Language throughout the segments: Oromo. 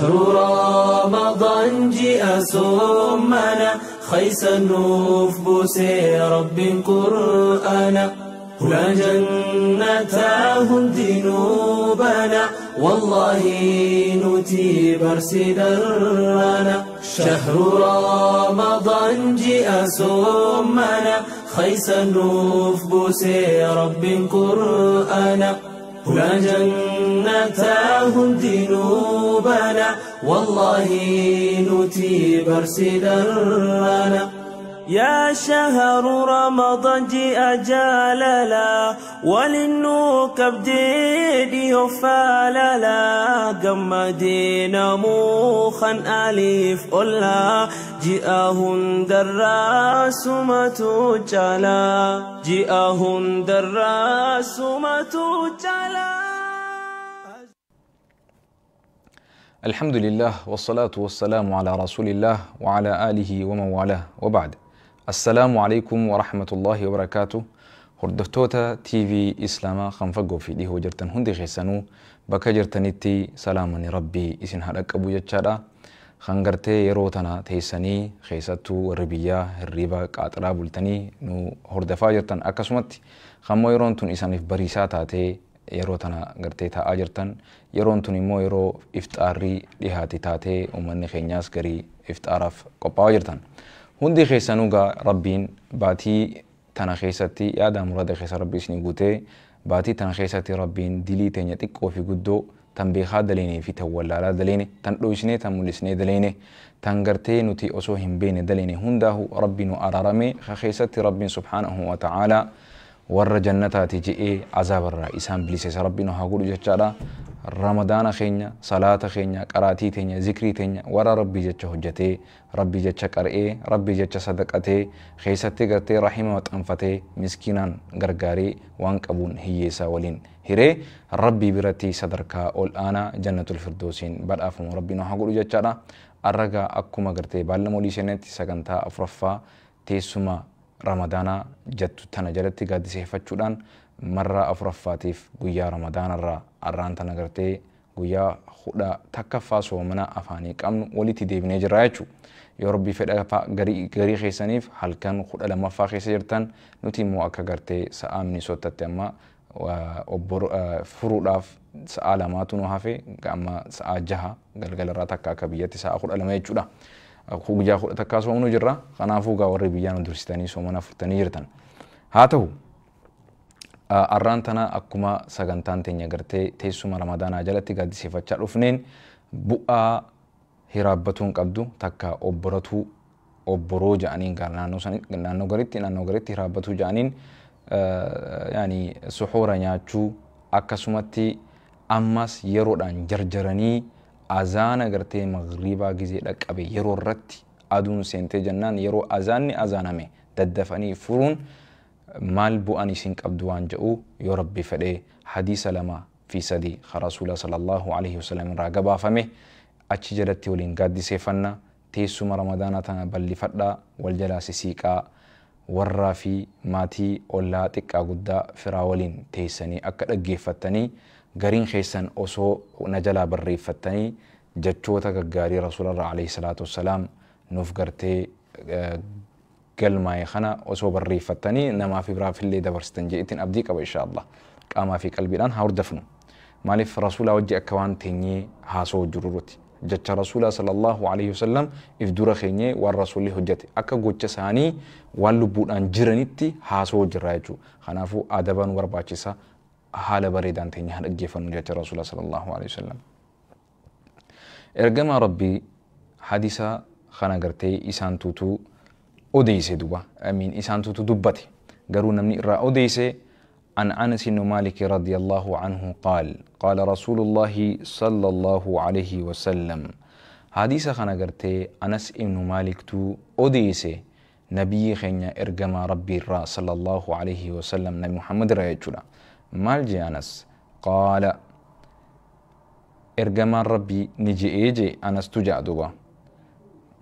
رمضان جاء سمنا خيس النوف بوسي رب قرآنا هلا جنتاه دينوبنا والله نتي برسدرنا شهر رمضان جاء سمنا خيس النوف بوسي رب قرآنا هلا جنتاه دينوبنا والله نتي برسدرنا يا شهر رمضان جاء جلالا وللنوك بديدي فاللا قمدينا موخا أليف أولا جاءهن دراس ما تجلا جاءهن دراس ما تجلا. الحمد لله والصلاة والسلام على رسول الله وعلى آله ومن والاه وبعد. السلام عليكم ورحمة الله وبركاته. هردفتوتا تي في إسلاما خنفقو في دي هو جرتن هندي خيسانو بكا جرتنتي سلاما ربي إسن هدك أبو جتشادا خنقرتي يروتنا تيساني خيساتو الربية الريبا قاطرا بولتني نو هردفا جرتن أكسمت خمو يرونتون إسانف بريساتا yeroo tana gartee taa'aa jirtan yeroon tun immoo yeroo ifxaarrii dhihaate taatee uummanni keenyaas garii ifxaaraaf qophaa'aa jirtan. Hundi keessanuu gaa rabbiin baatii tana keessatti yaada murada keessa rabbi isinii guutee baatii tana keessatti rabbiin dilii teenya xiqqoo fi guddoo tan beekaa daleenee fi tan wallaalaa daleene tan dho'isnee tan mul'isnee daleene tan gartee nuti osoo hin beekne daleene hundaahu rabbi nu araarame keessatti rabbiin subhaanahu wa ta'aalaa warra jannataati je'ee azaabarraa isaan biliseessa rabbiin haa godhu jechaadha. Ramadaana keenya, salaata keenya, qaraatii teenya, zikrii teenya warra rabbii jecha hojjetee, rabbii jecha qar'ee, rabbii jecha sadaqatee, keessatti gartee rahima maxxanfatee, miskiinaan gargaaree waan qabuun hiyyeessaa waliin hiree rabbii biratti sadarkaa ol aanaa jannatul firdoosiin badhaafamu rabbiin haa godhu jechaadha. Arragaa akkuma gartee baallama olii seenetti sagantaa afuraffaa teessuma ramadaanaa jettu tana jalatti gaaddiseeffachuudhaan marraa afuraffaatiif guyyaa ramadaanarraa arraan tana gartee guyyaa 11ffaa soomana afaanii qabnu walitti deebinee jirra jechuudha. Yoo rabbii fedha garii keessaniif halkan 12ffaa keessa jirtan nuti immoo akka gartee sa'aa Minisootaatti amma furuudhaaf sa'aa 2tu nu hafe amma sa'aa 6 galgalarraa takka akka biyyatti sa'aa 12 jechuudha. Guyyaa 11 soomnu jirra. Kanaafuu gaa warri biyyaa nu dursitanii soomana furtanii jirtan. Haa ta'u arraan tana akkuma sagantaan teenya gartee teessuma ramadaanaa jalatti gaaddiseeffachaa dhufneen bu'aa hiraabbatuun qabdu takka obboratuu obboroo ja'aniin naannoo garitti hiraabbatuu ja'aniin yaani suxuura nyaachuu akkasumatti ammas yeroodhaan jarjaranii azaana gartee magriibaa gizee dhaqqabe yeroo irratti aduun seentee jennaan yeroo azaanni azaaname daddafanii furuun maal bu'aan isin qabdu waan jedhu yoo rabbi fedhee hadiisa 2 fi 3 rasuula sallallahu alaihi wasallam irraa gabaafame achi jalatti waliin gaaddiseeffanna. Teessuma ramadaanaa tana bal'ifadhaa wal jalaa sisiiqaa warraa fi maatii ollaa xiqqaa guddaa firaa waliin teessanii akka dhaggeeffattanii gariin keessan osoo na jalaa barreeffattanii jechoota gaggaarii rasuularraa alayhi salaatu wassalaam nuuf gartee galmaa'e kana osoo barreeffattanii namaaf biraaf illee dabarsitan je'eetiin abdii qaba insha Allah. Qaamaa fi qalbiidhaan haa hordofnu. Maaliif rasuulaa wajji akka waan teenyee haasoo jirrutti jecha rasuulaa sallallahu alayhi wasallam if dura keenyee waan rasuulli hojjete akka gocha isaanii waan lubbuudhaan jiranitti haasoo jirra jechuudha. Kanaafuu adaba nu barbaachisa. Haala bareedaan teenya haa dhaggeeffannu jecha rasuula sallallahu alayhi wasallam. Ergama rabbii hadiisa kana gartee isaan tuutuu odeesse duuba isaan tuutuu dubbate garuu namni irraa odeesse عن أنس بن مالك رضي الله عنه قال قال رسول الله صلى الله عليه وسلم. حديث خنا قرتي أنس بن مالك تو أوديسي نبي خينا إرجما ربي الرا صلى الله عليه وسلم نبي محمد رأيتنا مال جي أنس قال إرجما ربي نجي إيجي أنس تجا دوبا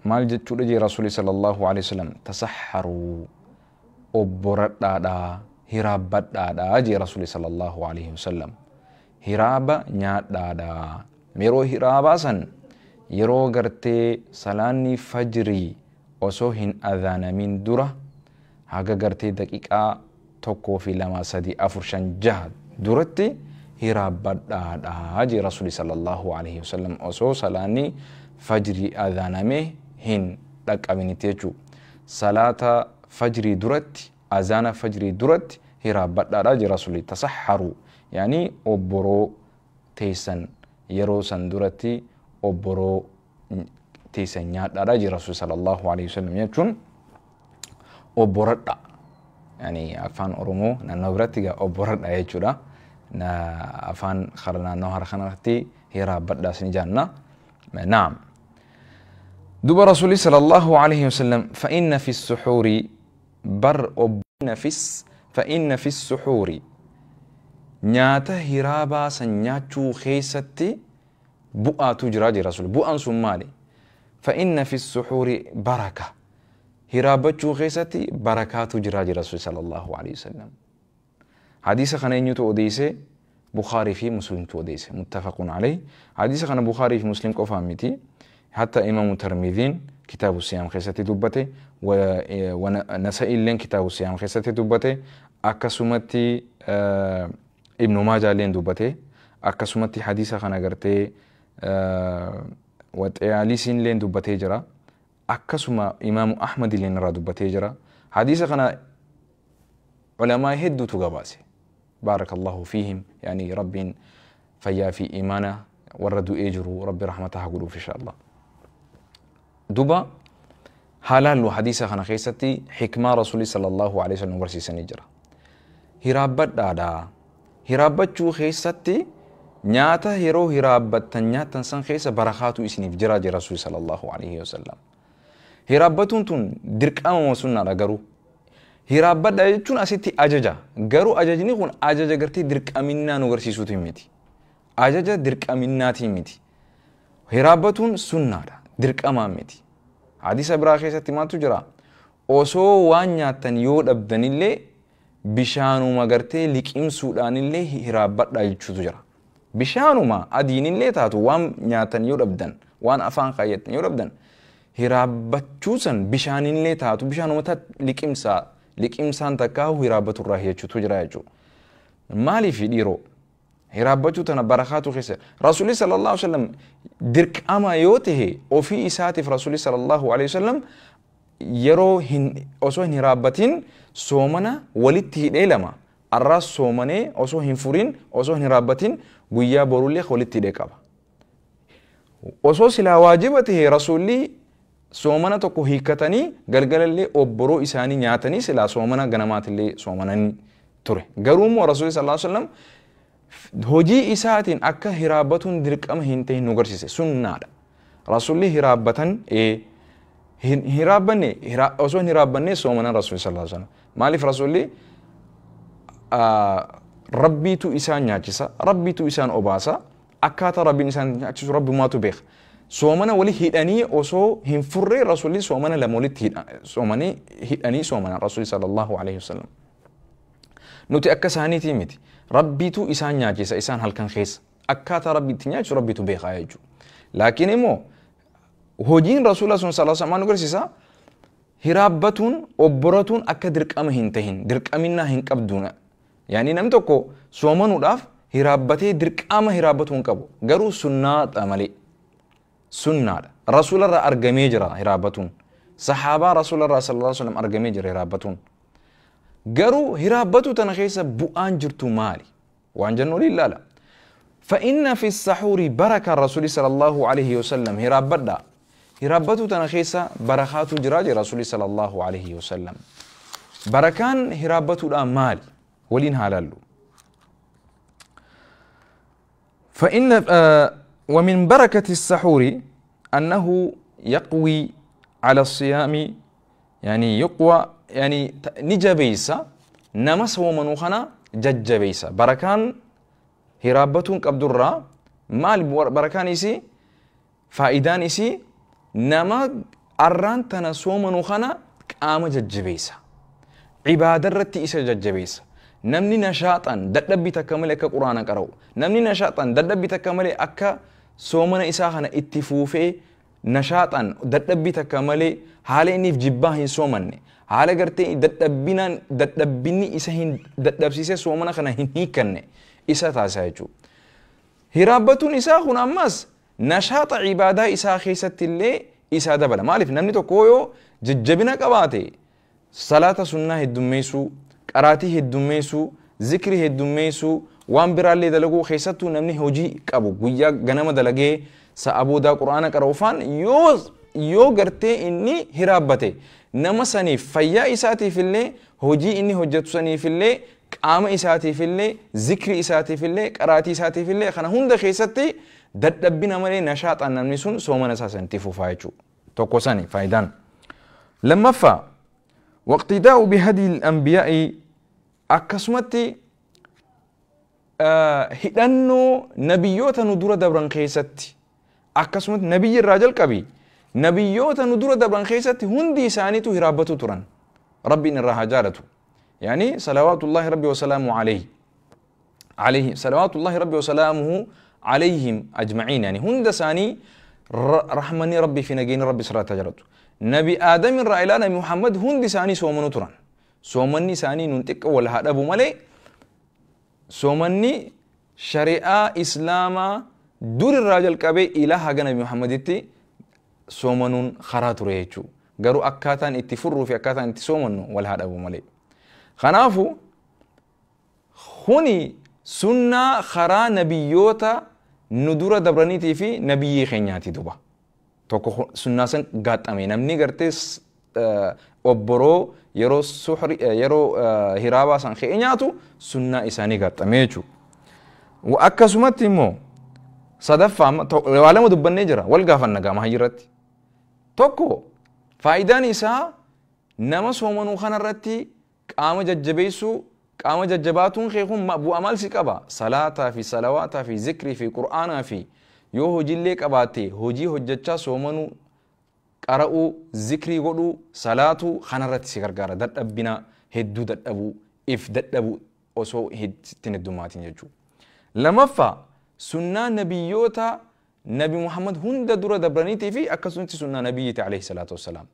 مال جي تولجي رسول صلى الله عليه وسلم تسحروا أبرد hiraabadhaadha jee Rasuulli sallallahu alaihi wasallam. Hiraaba nyaadhaadha. Yeroo hiraabaa san Yeroo gartee salaanni fajrii osoo hin adhaanamin dura haga gartee daqiiqaa 1 fi 2 3 4 5 6 duratti hiraabbadhaadha jee Rasuuli sallallahu alaihi wasallam osoo salaanni fajrii adhaaname hin dhaqqabinitti jechuu. Salaata fajrii duratti, azaana fajrii duratti hiraabbadhaadha jee Rasuuli. Tasahharu yaani obboroo teessan yeroo san duratti obboroo teessan nyaadhaadha jee Rasuuli sallallahu alaihi wasallam jechuun obboradha. Yani afaan Oromoo naannoo biratti egaa obboradha jechuudha. Afaan naannoo hara kanatti hiraabbadhaa isin jaanna. Naam. Duba Rasuuli sallallahu alaihi wasallam fa'inna fi suhuuri bar fa'inna fi suhuuri nyaata hiraabaa san nyaachuu keessatti bu'aatu jira jee Rasuuli. Bu'aan sun maali? Fa'inna fi suhuuri baraka. Hiraabbachuu keessatti barakaatu jira jee Rasuuli sallallahu alaihi wasallam. Hadiisa kana eenyutu odeesse? Bukhaarii fi Muslimtu odeesse. Muttafaqun alayhi. Hadiisa kana Bukhaarii fi Muslim qofaan miti. Hatta Imaamu Tirmidhiin kitaabu siyaam keessatti dubbate, Nasa'iilleen kitaabu siyaam keessatti dubbate, akkasumatti Ibnu Maajaalleen dubbate, akkasumatti hadiisa kana gartee Waxiyaalisiinilleen dubbatee jira. Akkasuma Imaamu Ahmadilleen irraa dubbatee jira. Hadiisa kana ulamaa hedduutu gabaase. Baarakallahu fiihim, yaani Rabbiin fayyaa fi imaana warra du'ee jiru Rabbi rahmata haa godhuuf insha Allah. Duba haalaallu hadiisa kana keessatti hikmaa Rasuulli sallallahu alaihi wasallam barsiisanii jira. Hiraabbadhaadha. Hiraabbachuu keessatti nyaata yeroo hiraabbattan nyaattan san keessa barakaatu isiniif jira jira Rasuulli sallallahu alaihi wasallam. Hiraabbatuun tun dirqama moo sunnaadha garuu? Hiraabbadha jechuun asitti ajaja. Garuu ajajni kun ajaja gartee dirqaminnaa nu agarsiisuuti miti. Ajaja dirqaminnaatii miti. Hiraabbatuun sunnaadha. Dirqamaa miti. Hadiisa biraa keessatti maaltu jira? Osoo waan nyaattan yoo dhabdanillee bishaanuma gartee liqimsuudhaanillee hiraabbadha jechuutu jira. Bishaanuma adiinillee taatu waan nyaattan yoo dhabdan, waan afaan kaayyattan yoo dhabdan, hiraabbachuu san bishaanillee taatu bishaanuma liqimsaa, liqimsaan takkaahu hiraabbaturraa jechuutu jira jechuudha. Maaliif dhiiroo? Hiraabbachuu tana barakaatu keessa. Rasuulli sallallahu alaihi wasallam dirqama yoo tahe ofii isaatiif Rasuulli sallallahu alaihi wasallam yeroo osoo hin hiraabbatin soomana walitti hidhee lama. Arraas soomanee osoo hin furin osoo hin hiraabbatin guyyaa borullee walitti hidhee qaba. Osoo silaa waajiba tahe Rasuulli soomana tokko hiikkatanii galgalallee obboroo isaanii nyaatanii silaa soomana ganamaatillee soomananii ture. Garuu immoo Rasuulli sallallahu alaihi wasallam hojii isaatiin akka hiraabbatuun dirqama hin ta'in nu agarsiise sunnaadha. Rasuulli hiraabbatan hiraabbanne osoo hin hiraabbanne soomanan Rasuulli sallallahu alaihi wasallam. Maaliif Rasuulli Rabbiitu isaan nyaachisa, Rabbiitu isaan obaasa, akkaataa Rabbiin isaan nyaachisu Rabbumaatu beeka. Soomana wali hidhanii osoo hin furree Rasuulli soomana lama walitti soomanii hidhanii soomanan Rasuulli sallallahu alaihi wasallam. Nuti akka isaaniitii miti. Rabbiitu isaan nyaachisa isaan halkan keessa. Akkaataa Rabbi itti nyaachisu Rabbiitu beekaa jechuudha. Laakiin immoo hojiin Rasuula sun sallallahu alaihi wasallam nu agarsiisa. Hiraabbatuun obboratuun akka dirqama hin tahin, dirqaminnaa hin qabduuna. Yaani namni tokko soomanuudhaaf hiraabbatee dirqama hiraabbatuu hin qabu. Garuu sunnaadha malee. Sunnaadha. Rasuularraa argamee jira hiraabbatuun. Sahaabaa Rasuularraa sallallahu alaihi wasallam argamee jira hiraabbatuun. Garuu hiraabbatu tana keessa bu'aan jirtu maali? Waan jennu waliin ilaala. Fa'inna fi sahuuri baraka Rasuuli sallallahu alaihi wasallam hiraabbadha. Hiraabbatu tana keessa barakaatu jira jira Rasuuli sallallahu alaihi wasallam. Barakaan hiraabbatuudhaan maali? Waliin haa ilaallu. فإن ومن بركة السحور أنه يقوي على الصيام، يعني يقوى، يعني نجبيسا نمس ومنوخنا ججبيسا. بركان هرابتون قبدرة مال بركان إسي فائدان إسي نما أران تنسو منوخنا قام ججبيسا عبادة رتي إسا ججبيسا. نمني نشاطا ددبي تكمل أكا قرآن قرأو، نمني نشاطا ددبي تكمل أكا Soomana isaa kana itti fuufee nashaaxaan dadhabbii takka malee, haala inniif jibbaa hin soomanne, haala gartee dadhabbinaan dadhabbinni isa hin dadhabsiisee soomana kana hin hiikkanne isa taasisa jechuudha. Hiraabbatuun isaa kun ammas nashaaxa ibaadaa isaa keessatti illee isaa dabala. Maaliif namni tokko yoo jajjabina qabaate salaata sunnaa heddummeessuu, qaraatii heddummeessuu, zikrii heddummeessuu, waan biraallee dalaguu, keessattuu namni hojii qabu guyyaa ganama dalagee sa'a boodaa quraana qara'uufaan yoo gartee inni hiraabbate, nama saniif fayyaa isaatiif illee, hojii inni hojjetu saniif illee, qaama isaatiif illee, zikrii isaatiif illee, qaraatii isaatiif illee, kana hunda keessatti dadhabbina malee nashaaxaan namni sun soomana isaa sanitti fufaa jechuudha. Tokko sani faayidaan. Lammaffaa, waqtidaa'u bihadii al-anbiyaa'i, akkasumatti hidhannoo nabiyyoota nu dura dabran keessatti, akkasumatti nabiyyi irraa jalqabi nabiyyoota nu dura dabran keessatti hundi isaaniitu hiraabbatu turan, rabbiin irraa haa jaalatu. Yani salawaatullahi rabbi wasalaamu alayhi alayhi salawaatullahi rabbi wasalaamuhu alayhim ajmaciin, yani hunda isaanii rahmanni rabbii fi nageenyi rabbi sirratti haa jaalatu. Nabi Aadam irraa ilaa Nabi Muhammad hundi isaanii soomanuu turan. Soomanni isaanii nun xiqqa wal haa dhabu malee, soomanni shari'aa islaamaa dur irraa jalqabee ilaa haga Nabi Muhammaditti soomanuun karaa ture jechuudha. Garuu akkaataan itti furruu fi akkaataan itti soomannu wal haa dhabu malee. Kanaafu kuni sunnaa karaa nabiyyoota nu dura dabraniitii fi nabiyyii keenyaati duba. Tokko sunnaa san gaaxame namni gartee obboroo yeroo suhri yeroo hiraabaa san ka'ee nyaatu sunnaa isaanii gaaxame jechuudha. Akkasumatti immoo sadaffaa, waa lama dubbannee jira, wal gaafanna gaama hayyirratti. Tokko, faayidaan isaa nama soomanuu kanarratti qaama jajjabeessuu, qaama jajjabaatuun kee kun bu'aa maal si qaba? Salaataa fi salawaataa fi zikrii fi qur'aanaa fi yoo hojiillee qabaatte hojii hojjechaa soomanuu, qara'uu, zikrii godhuu, salaatuu kanarratti si gargaara. Dadhabbina hedduu dadhabuu, if dadhabuu osoo ittiin heddummaatiin jechuudha. Lamaffaa, sunnaa nabiyyoota Nabi Muhammad hunda dura dabraniitii fi akkasumatti sunnaa nabiyyiiti alayhi salaatu wassalaam.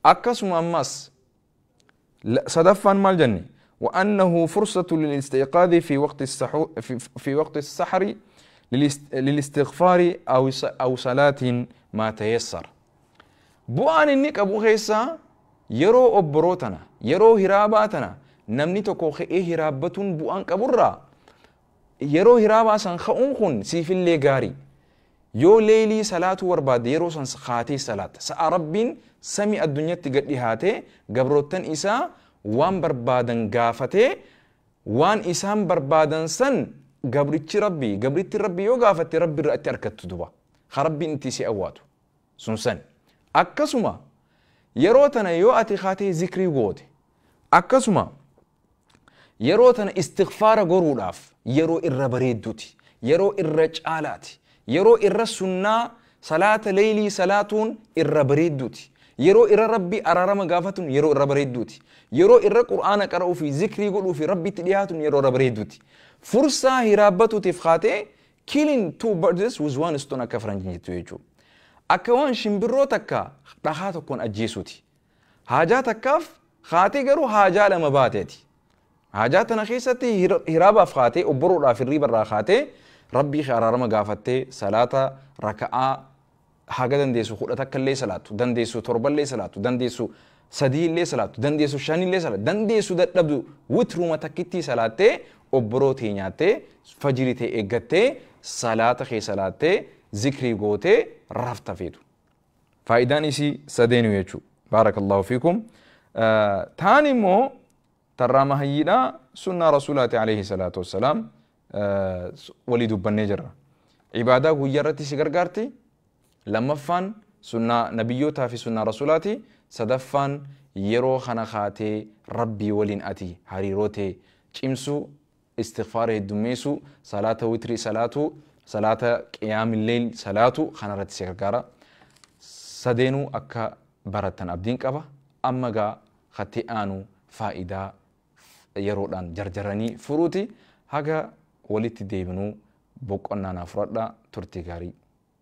Akkasuma ammas sadaffaan maal jenne? وأنه فرصة للاستيقاظ في وقت السحو في وقت السحر للاستغفار أو صلاة ما تيسر. Bu'aan inni qabu keessaa yeroo obboroo tana, yeroo hiraabaa tana namni tokko ka'ee hiraabbatuun bu'aan qaburraa, yeroo hiraabaa san ka'uun kun siifillee gaarii. Yoo leelii salaatuu barbaadde yeroo san kaatee salaata. Sa'a rabbiin samii addunyatti gad dhihaatee gabroottan isaa waan barbaadan gaafatee, waan isaan barbaadan san gabrichi rabbii gabritti rabbii yoo gaafatte rabbi irra itti argattu duba. Ka rabbiin itti si awwaatu sun san. Akkasuma yeroo tana yoo ati kaatee zikrii goote, akkasuma yeroo tana istighfaara goruudhaaf yeroo irra bareedduuti, yeroo irra caalaati, yeroo irra sunnaa salaata leeylii salaatuun irra bareedduuti, yeroo irra rabbii araarama gaafatuun yeroo irra bareedduuti, yeroo irra qur'aana qara'uu fi zikrii godhuu fi rabbitti dhiyaatuun yeroo irra bareedduuti. Fursaa hiraabbatuutiif kaatee killing two birds with one stone akka faranjiin jettu jechuudha. Akka waan shimbirroo takka dhahaa tokkoon ajjeesuuti. Haajaa takkaaf kaatee garuu haajaa lama baateeti. Haajaa tana keessatti hiraabaaf kaatee, obboroodhaaf hirriiba irraa kaatee rabbii kee araarama gaafattee salaata raka'aa haga dandeessu 10 illee salaatu, dandeessu torballee salaatu, dandeessu sadii illee salaatu, dandeessu shanillee salaatu, dandeessu dadhabdu witruma takkittii salaattee obboroo tee nyaattee fajirii tee eeggattee salaata kee salaattee zikrii gootee rafta feetu. Faayidaan isii sadeenu jechuudha. Baarakallahu fiikum. Taan immoo tarraa mahayyiidha sunnaa rasuulaati alayhi salaatu wassalaam walii dubbannee jirra. Ibaadaa guyyaa irratti si gargaarti. Lammaffaan sunnaa nabiyyootaa fi sunnaa rasuulaati. Sadaffaan yeroo kana kaatee rabbii waliin ati hariiroo ta'e cimsuu, istighfaara heddummeessuu, salaata witrii salaatuu, salaata qiyaamilleel salaatu kanarratti si gargaara. Sadeenuu akka barattan abdiin qaba. Amma gaa katti aanu faayidaa yeroodhaan jarjaranii furuuti. Haga walitti deebinuu boqonnaa naa fudhadhaa, turtii gaarii.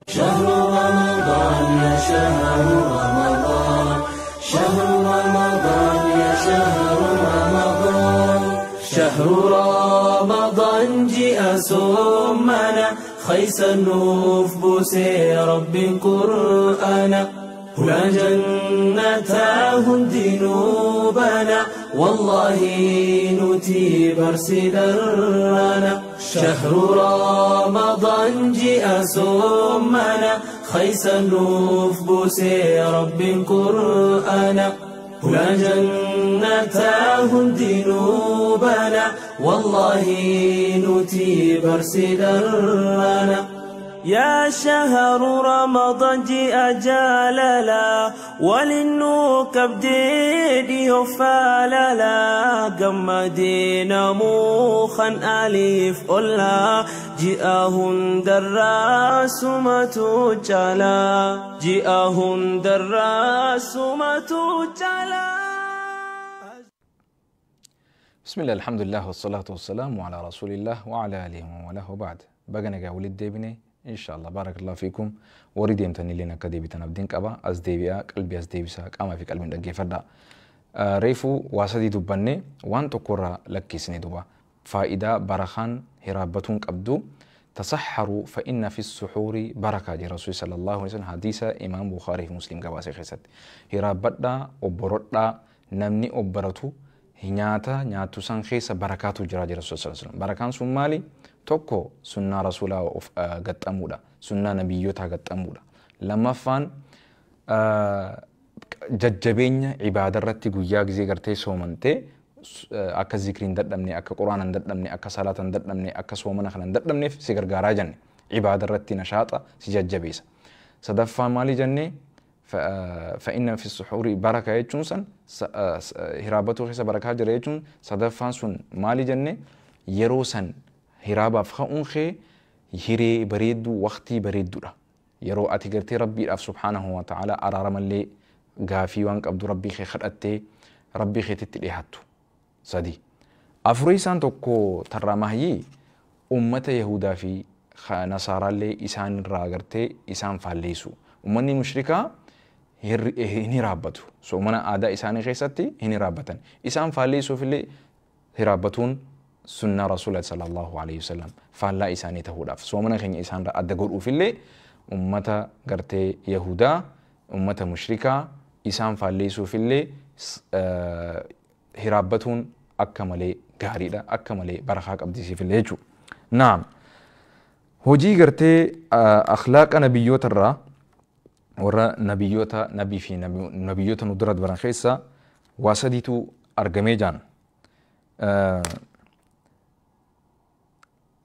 شهر رمضان يا شهر رمضان، شهر رمضان يا شهر رمضان، شهر رمضان جاء سمنا خيس النوف بوسي رب قرآنا هنا جنتاه دينوبنا والله نتي برسدرنا. شهر رمضان جاء سمنا خيس النوف بوسي رب قرآنا هنا جنتاه دينوبنا والله نتي برسدرنا. يا شهر رمضان جاء جلالا وللنوك بديدي فاللا قمدينا موخا أليف أولا جاءهن دراس ما تجلا جاءهن دراس ما تجلا. بسم الله الحمد لله والصلاة والسلام على رسول الله وعلى آله ومن والاه وبعد. بقنا قاول ديبني إن شاء الله بارك الله فيكم وريد يمتني لنا كديبتنا بدين قبا أزديبيا قلبي أزديبسا قام في قلبي دقي فردا ريفو واسدي دبني وان تقرا لكيسني دبا فائدة برخان هرابتون قبدو تسحروا فإن في السحور بركة دي رسول صلى الله عليه وسلم حديث إمام بخاري في مسلم قباسي خيست هرابتنا وبرتنا نمني وبرتو نياتا نياتو سان خيس بركاتو جرا دي رسول صلى الله عليه وسلم بركان سمالي tokko sunnaa rasuulaa of gaxxamuudha sunnaa nabiyyootaa gaxxamuudha lammaffaan jajjabeenya ibaada irratti guyyaa gizee gartee soomantee akka zikriin dadhabne akka quraana hin dadhabne akka salaata hin dadhabne akka soomana kana hin dadhabneef si gargaaraa jenne ibaada irratti nashaaxa si jajjabeessa sadaffaa maali jenne فإن في السحور بركة jechuun san hiraabatuu keessa barakaa jira jechuun sadaffaan sun maali jenne yeroo san hiraabaaf ka'uun kee hiree bareedduu waqtii bareedduudha. Yeroo ati gartee rabbiidhaaf subhaanahu wa ta'ala araaramallee gaafii waan qabdu rabbii kee kadhattee rabbii keetitti dhiyaattu. Sadi. Afurii isaan tokko tarraa mahayyii ummata Yahudaa fi Nasaaraallee isaan irraa gartee isaan faalleessu. Ummanni mushrikaa hin hiraabbatu. Soomana aadaa isaanii keessatti hin hiraabbatan. Isaan faalleessuufillee hiraabbatuun سنة رسول الله صلى الله عليه وسلم فلا إساني تهوداف سومنا خني إسان را أدى قرؤ في اللي أمتا قرتي يهودا أمتا مشركة إسان فاليسو في اللي هرابتون أكملي غاريدا أكملي برخاك أبديسي في اللي جو. نعم هوجي قرتي أخلاق نبيوت الرا ورا نبيوتا نبي في نبيوتا ندرت برانخيسا واسديتو أرقميجان.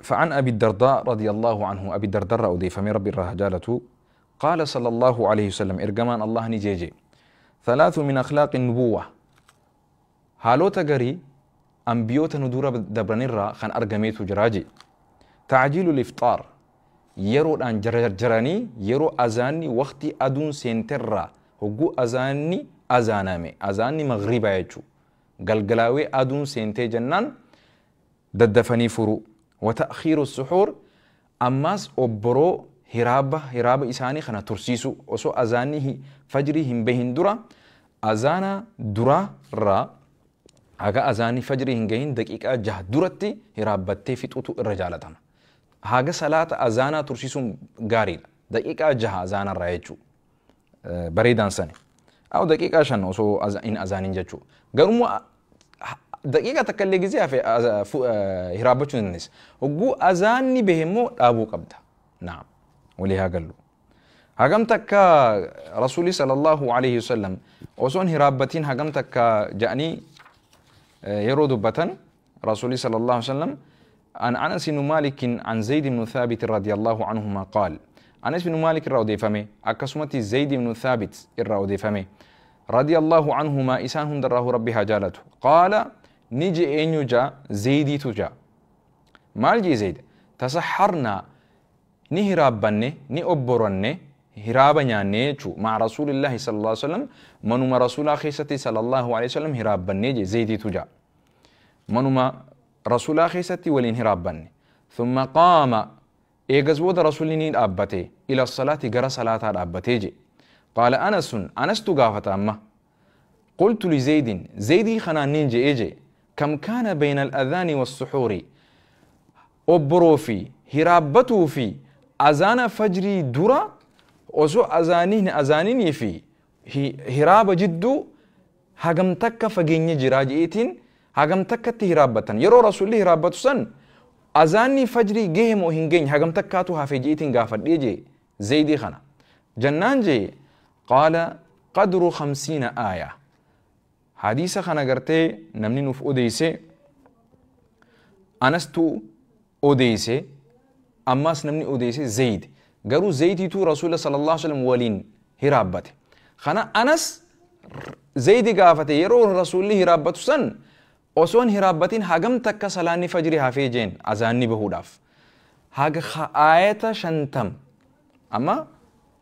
فعن أبي الدرداء رضي الله عنه أبي الدرداء أضيف من ربي الرهجالة قال صلى الله عليه وسلم إرجمان الله نجيجي ثلاث من أخلاق النبوة هالوتا غري أنبيوتا ندورة دبرنيرا خان أرجميتو جراجي تعجيل الإفطار يرو أن جراني يرو أزاني وقتي أدون سنترا هجو أزاني أزانامي أزاني مغربا يجو قلقلاوي أدون سنتي جنان ددفني فرو وتأخير السحور أماس أبرو هرابة هرابة إساني خنا ترسيسو أسو أزانيه فجري هم بهن درا أزانا درا را هاga أزاني فجري هم جهين دقيقة جه درتي هرابتي في توتو الرجالة تام هاga صلاة أزانا ترسيسو غاري دقيقة جه أزانا رايجو بريدان سنة أو دقيقة شن أسو إن أزانين جتشو غرمو دقيقة تكلي جزية في هرابتشون الناس وجو أزاني بهمو أبو قبضة. نعم وليها قالوا هجمتك رسولي صلى الله عليه وسلم وصون هرابتين هجمتك جاني يرود بتن رسولي صلى الله عليه وسلم عن أنس بن مالك عن زيد بن ثابت رضي الله عنهما قال أنس بن مالك الرودي فمي أكسمتي زيد بن ثابت الرودي فمي رضي الله عنهما إسانهم دراه ربها جالته قال نجي إنيو جا زيدي تجا مالجي زيد تسحرنا نهرابني نأبرني هرابا يعني مع رسول الله صلى الله عليه وسلم منما رسول خيستي صلى الله عليه وسلم هرابني جي زيدي تجا منما رسول خيستي ولين هرابني ثم قام Eegas booda Rasuulli ni dhaabbate. Ila salaati gara salaataa dhaabbatee je. Qaala Anasun, Anastu gaafata amma. Qultu li Zaydin, Zaydii kanaan nin je'ee je. Kam kaana bayna al-adhaani was-suhuuri. Obboroo fi hiraabbatuu fi azaana fajrii dura osoo azaaniin azaaninii fi hiraaba jidduu hagam takka fageenya jiraa je'eetiin hagam takkatti hiraabbatan. Yeroo Rasuulli hiraabbatu san azaanni fajrii gahe moo hin geenye hagam takkaatu hafe je'eetiin gaafadhee jee Zaydii kana. Jannaan jee qaala qadru 50 aaya. Hadiisa kana gartee namni nuuf odeeyse Anastu odeeyse, ammas namni odeeyse Zayd. Garuu Zaydiitu Rasuula sallallahu alaihi wasallam waliin hiraabbate. Kana Anas Zaydi gaafate yeroo Rasuulli hiraabbatu san osoon hiraabbatiin hagam takka salaanni fajrii hafee jeen azaanni bahuudhaaf. Haga aayata 50. Amma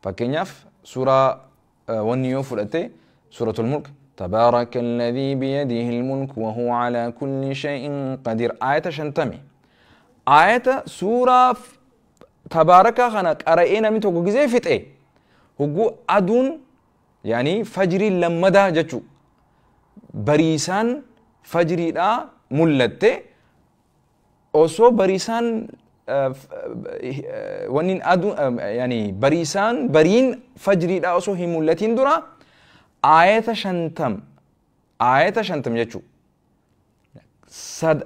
fakkeenyaaf suuraa wanni yoo fudhatte suuratul Mulk تبارك الذي بيده الملك وهو على كل شيء قدير. آية 50. آية سورة تبارك خنا قرأنا من توقع زي فتئ هو أدون يعني فجري لما دا جتشو بريسان فجري دا ملته أوسو بريسان ونين أدون يعني بريسان برين فجري دا أوسو هي ملتين درا آية 50. آية 50 جتشو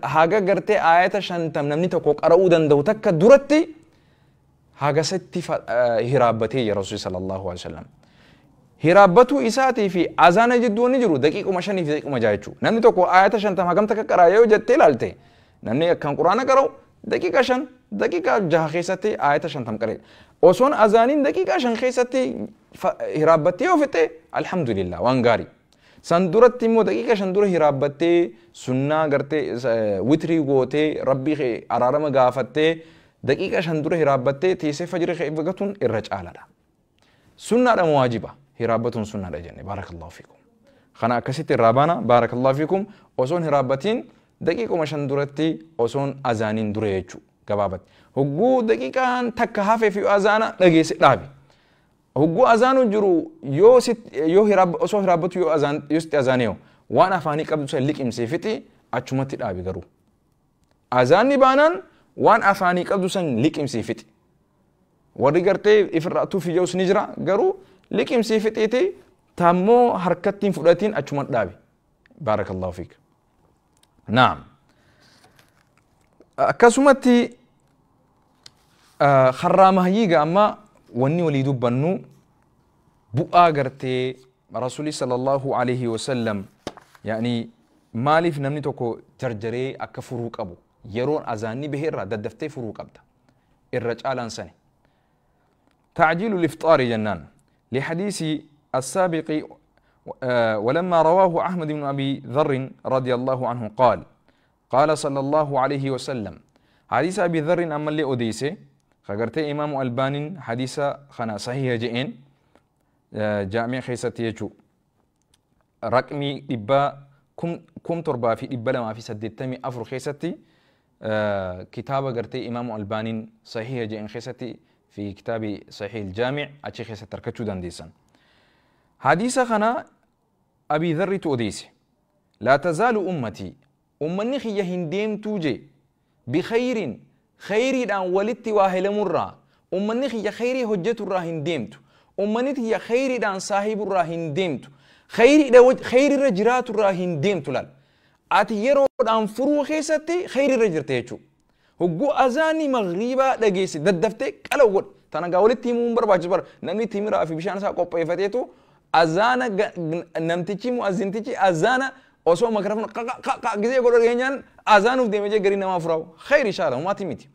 haga gartee aayata 50 namni tokko qara'uu danda'u takka duratti haga sitti hiraabbatee jira Rasuulli sallallahu alaihi wasallam. Hiraabbatuu isaatii fi azaana jidduu ni jiru daqiiquma 5 fi daqiiquma 6 jechuudha. Namni tokko aayata 50 hagam takka qaraa yoo jettee ilaalte namni akkan Quraana qara'u daqiiqa 5 daqiiqa 6 keessatti aayata 50 qara'e. Osoon azaaniin daqiiqa 5 keessatti hiraabbattee yoo fitte alhamdulillah waan gaarii. San duratti immoo daqiiqa 5 dura hiraabbattee sunnaa gartee witrii gootee rabbii araarama gaafattee daqiiqa 5 dura hiraabbattee teessee fajrii eeggatuun irra caalaadha. Sunnaadha moo waajiba? Hiraabbatuun sunnaadha jenne. Baarakallahu fiikum. Kana akkasitti irraa baana. Baarakallahu fiikum. Osoon hiraabbatiin daqiiquma 5 duratti osoon azaaniin dura jechuu gabaabatti. Hogguu daqiiqaan takka hafee fi azaana dhageesse dhaabi. Hogguu azaanu jiru yoo yoo osoo hiraabbatu yoo azaan yoo sitti azaanee waan afaanii qabdu san liqimsee fixi achumatti dhaabi garuu. Azaanni baanaan waan afaanii qabdu san liqimsee fixi. Warri gartee ifirraa tuufi jedhus ni jira garuu liqimsee fixiiti taammoo harkatti hin fudhatiin achumatti dhaabi. Baarakallahu fiik. Naam. Akkasumatti harraama hayyiiga amma wanni walii dubbannu bu'aa gartee Rasuulli sallallahu alaihi wasallam yaani maaliif namni tokko jarjaree akka furuu qabu yeroon azaanni bahe irraa daddaftee furuu qabda irra caalaan sani. تعجيل الإفطار جنان لحديث السابق ولما رواه أحمد بن أبي ذر رضي الله عنه قال قال صلى الله عليه وسلم حديث أبي ذر أما اللي أوديسه خغرت إمام ألباني حديث خنا صحيح جئين جامع خيستي يجو رقمي إبا كم تربا في إبا لما في سدتمي أفر خيستي كتابة غرتي إمام ألباني صحيح جئين خيستي في كتاب صحيح الجامع أشي خيست تركتشو دانديسان حديث خنا أبي ذر توديسي لا تزال أمتي أمني خي هنديم توجي بخير خيري دان ولدت واهل مرة أمني خي خيري هجة الراهن ديمت أمني خي خيري دان صاحب الراهن ديمت خيري دا خيري رجرات الراهن ديمت لال أتي يرو دان فرو خيستي خيري رجرتيچو هو أزاني مغربا دغيسي ددفتي قلو قد تانا قاولتي مون برباچ بر نمني تيمرا في بشان سا قوبيفتيتو أزانا نمتيچي مؤذنتيچي أزانا osoo makraafna qa qa gisee godhu dhageenyaan azaanuuf deemee jee garii namaa furaa'u khayri inshaAllah humaati miti.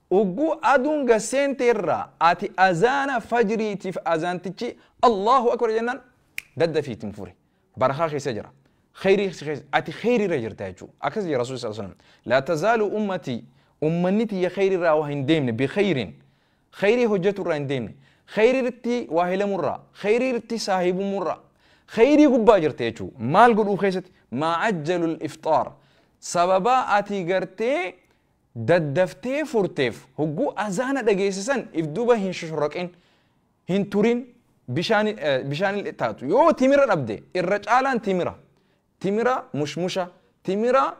Hogguu aduun gaseente irraa ati azaana fajriitiif azaantichi Allahu akbar jennaan daddafiitiin fure barakaa keessa jira. Khayrii ati khayrii irra jirta jechuudha. Akkas jira Rasuulli sallallahu alaihi wasallam. Laa tazaalu ummatii ummanni tiyya khayrii irraa waa hin deemne bikhayrin khayrii hojjetu irraa hin deemne khayriitti waa hilamurraa khayriitti saahibumurraa خيري قبا جرتي يجو مال قدو خيست ما عجلوا الإفطار سببا أتي قرتي Daddaftee furteef hogguu azaana dhageessisan if duuba hin shoshoroqin, hin turin, bishaan taatu. Yoo timira dhabde irra caalaan timira, timira mushmusha, timira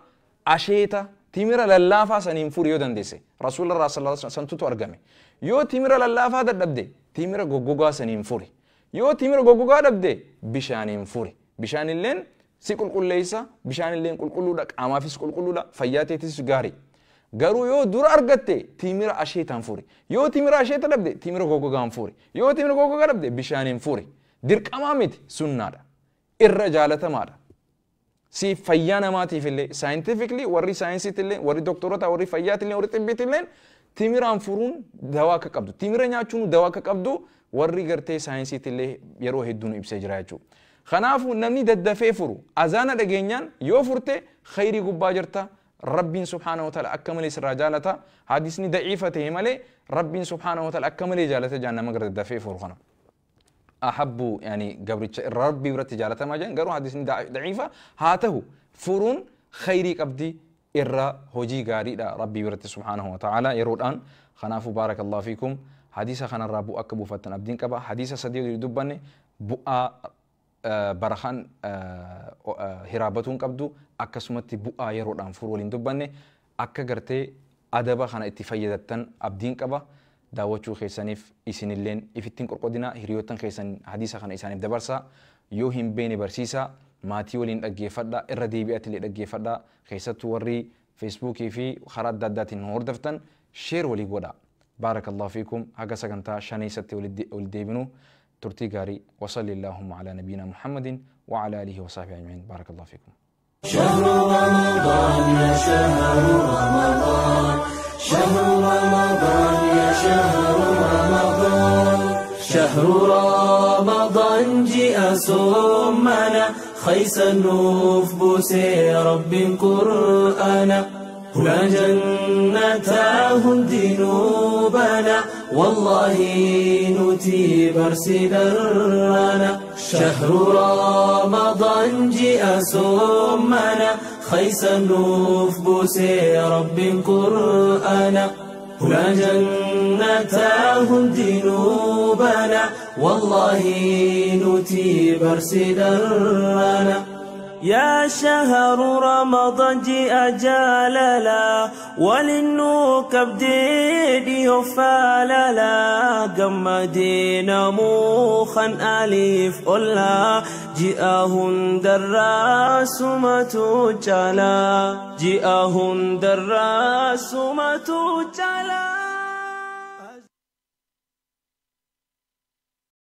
asheeta, timira lallaafaa saniin furi yoo dandeesse. Rasuula irraa sallallahu alaihi wasallam santutu argame. Yoo timira lallaafaa dadhabde timira goggogaa saniin furi. Yoo timira goggogaa dhabde bishaaniin furi. Bishaanilleen si qulqulleessa, bishaanilleen qulqulluudha, qaamaafis qulqulluudha, fayyaa teetis gaarii. Garuu yoo dura argatte timira asheetaan furi. Yoo timira asheeta dhabde timira goggogaan furi. Yoo timira goggogaa dhabde bishaaniin furi. Dirqamaa miti, sunnaadha. Irra jaalatamaadha. Si fayyaa namaatiif illee scientifically warri saayinsiitti illee, warri doktorota, warri fayyaatti illee, warri xibbiitti illee timiraan furuun dawaa akka qabdu, timira nyaachuun dawaa akka qabdu warri gartee saayinsiitti illee yeroo hedduu nu ibsee jira jechuudha. Kanaafuu namni daddafee furu azaana dhageenyaan yoo furte khayrii gubbaa jirta. Rabbiin subhaanahu wa ta'ala akka malee sirraa jaalata. Hadisni daciifa ta'e malee Rabbiin subhaanahu wa ta'ala akka malee jaalata jaan nama gara daddafee furu kana. Ahabbu yani gabricha irra Rabbii biratti jaalatamaa jiran, garuu hadisni daciifa haa ta'u furuun khayrii qabdi, irra hojii gaariidha Rabbii biratti subhaanahu wa ta'ala yeroodhaan. Kanaafuu baarakallahu fiikum, hadiisa kanarraa bu'aa akka buufattan abdiin qaba. Hadiisa sadii olii dubbanne bu'aa barakaan hiraabatuun qabdu, akkasumatti bu'aa yeroodhaan furuu waliin dubbanne. Akka gartee adaba kana itti fayyadattan abdiin qaba. Daawwachuu keessaniif isinilleen ifittiin qorqodinaa, hiriyoottan keessan hadiisa kana isaaniif dabarsaa, yoo hin beene barsiisaa, maatii waliin dhaggeeffadhaa, irra deebi'atillee dhaggeeffadhaa. Keessattuu warri feesbuukii fi karaa adda addaatiin hordoftan share walii godhaa. Baarakallahu fiikum, haga sagantaa shaneessatti wal deebinu turtii gaarii. Wasalli allahumma ala nabiyina Muhammadin wa ala alihi wa sahbihi ajma'in. Baarakallahu fiikum. شهر رمضان يا شهر رمضان، شهر رمضان يا شهر رمضان، شهر رمضان جاء صومنا خيس النوف بوسي رب قرآنا هنا جنتاه ذنوبنا والله نتي برسلنا. شهر رمضان جاء صومنا خيس النوف بوسي رب قرآنا هنا جنتاه ذنوبنا والله نتي برسلنا. يا شهر رمضان جاء جلالا وللنوك بديدي فاللا قمدين موخا أليف أولا جاءهن دراس ما تجلا جاءهن دراس ما تجلا.